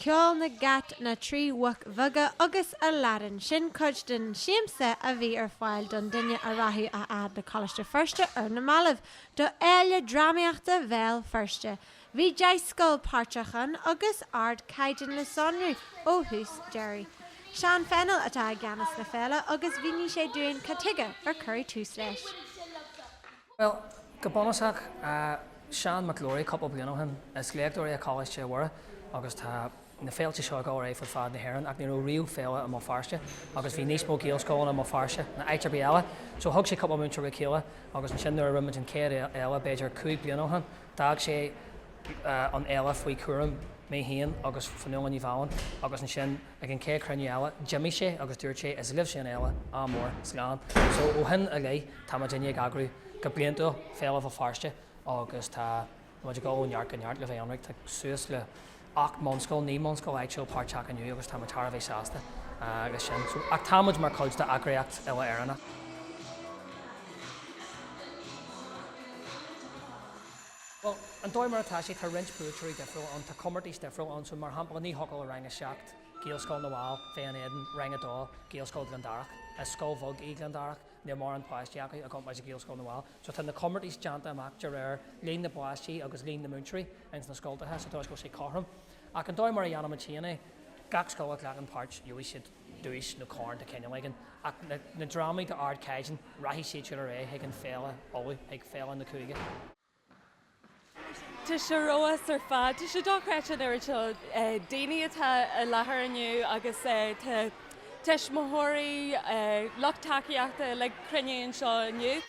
Ceol na gCat, Na Trí Mhuc Bheaga agus Aladdin. Sin cuid den siamsa a bhí ar fáil don duine a rachadh a fhad le Coláiste Feirste ar na mallaibh do Fhéile Drámaíochta Bhéal Feirste. Bhí 10 scoil páirteach ann agus ardchaighdeán le sonrú ó thús deireadh. Seán Fennell atá i gceannas na féile agus mhínigh sé dúinn cad tuige ar cuireadh tús leis. Bhuel, go bunúsach, Seán Mac Labhraí cúpla bliain ó shin, is léachtóir é i Coláiste Mhuire agus tá na féilte seo ag dul ar aghaidh fud fad na hÉireann ach ní raibh riamh féile i mBéal Feirste agus bhí níos mó Gaelscoileanna i mBéal Feirste ná áit ar bith eile. So thug sé cúpla múinteoir le chéile agus ansin nuair a rinne muid an chéad fhéile b'fhéidir 5 bliana ó shin, D'fhág sé an fhéile faoi chúram mé féin agus Fionnuala Ní Mhealláin agus ansin ag an chéad chruinniú eile d'imigh sé agus dúirt sé is libhse an fhéile, ádh mór, slán. So ó shin i leith tá muidinne ag eagrú go bliantúil Féile Bhéal Feirste agus tá muid ag dul ó neart go neart le bheith ionraic. Tá suas le 8 mbunscoil, 9 mbunscoil áitiúil páirteach inniu agus tá muid thar a bheith sásta leis sin. So, ach tá muid mar chuid d'eagraíocht uile-Éireannach. Bhuel, an dóigh mar atá sé, tá roinnt buaiteoirí difriúla ann, tá comórtais difriúla ann, so mar shampla ní thiocfadh le Rang 7, Gaelscoil na bhFál, bheith in éadan Rang 2, Gaelscoil Ghleann Darach. Is scoil bheag í Gleann Darach, níl mórán páistí acu i gcomparáid le Gaelscoil na bhFál. So tá na comórtais déanta amach de réir líon na bpáistí agus líon na múinteoirí ins na scoltacha, sa dóigh is go bhfuil sé cothrom. Ach an dóigh mar a dhéanaimid féin é, gach scoil a ghlacann páirt, gheobhaidh siad duais nó corn de chineál éigin. Ach na na drámaí d'ardchaighdeán, rachaidh siad siúd ar aghaidh chuig an féile Uladh, chuig féile na cúige. Tá sé ar fheabhas ar fad. Tá sé dochreidte an oiread seo daoine atá i láthair inniu agus tá tuismitheoirí, lucht tacaíochta uilig cruinnithe anseo inniu.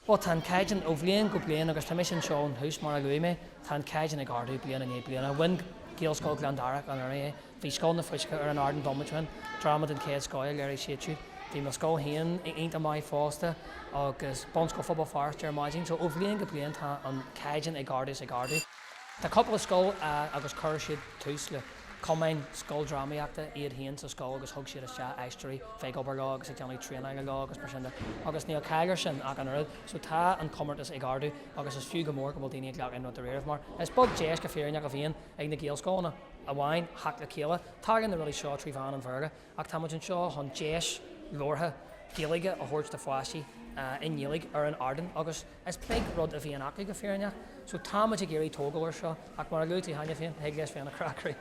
Bhuel, tá an caighdeán, ó bhliain go bliain, agus tá mise anseo ón thús, mar a luaigh mé, tá an caighdeán ag ardú bliain i ndiaidh bliana. Bhain Gaelscoil Ghleann Darach anuraidh é. Bhí Scoil na Fuisce ar an ardán bomaite ó shin, dráma den chéad scoth a léirigh siad siúd. Bhí mo scoil féin iontach maith fosta agus Bunscoil Phobal Feirste ar maidin. So ó bhliain go bliain tá an caighdeán ag ardú is ag ardú. Tá cúpla scoil agus chuir siad tús le cumainn scoildrámaíochta iad féin sa scoil agus thug siad isteach aisteoirí bheith ag obair leo agus ag déanamh traenála leo agus mar sin de agus níl caill air sin ach an oiread. So tá an comórtas ag ardú agus is fiú go mór go bhfuil daoine ag glacadh in dáiríribh mar is beag deis go fírinneach a bhíonn ag na Gaelscoileanna amháin theacht le chéile. Tarlaíonn na rudaí seo trí mheán an Bhéarla ach tá muid anseo chun deis labhartha Gaeilge a thabhairt do pháistí i nGaeilge ar an ardán agus Is beag rud a bhíonn acu go fírinneach. So tá muid ag iarraidh tógáil air seo, ach mar a luaigh tú cheana féin, thig leis bheith ina chrá croí.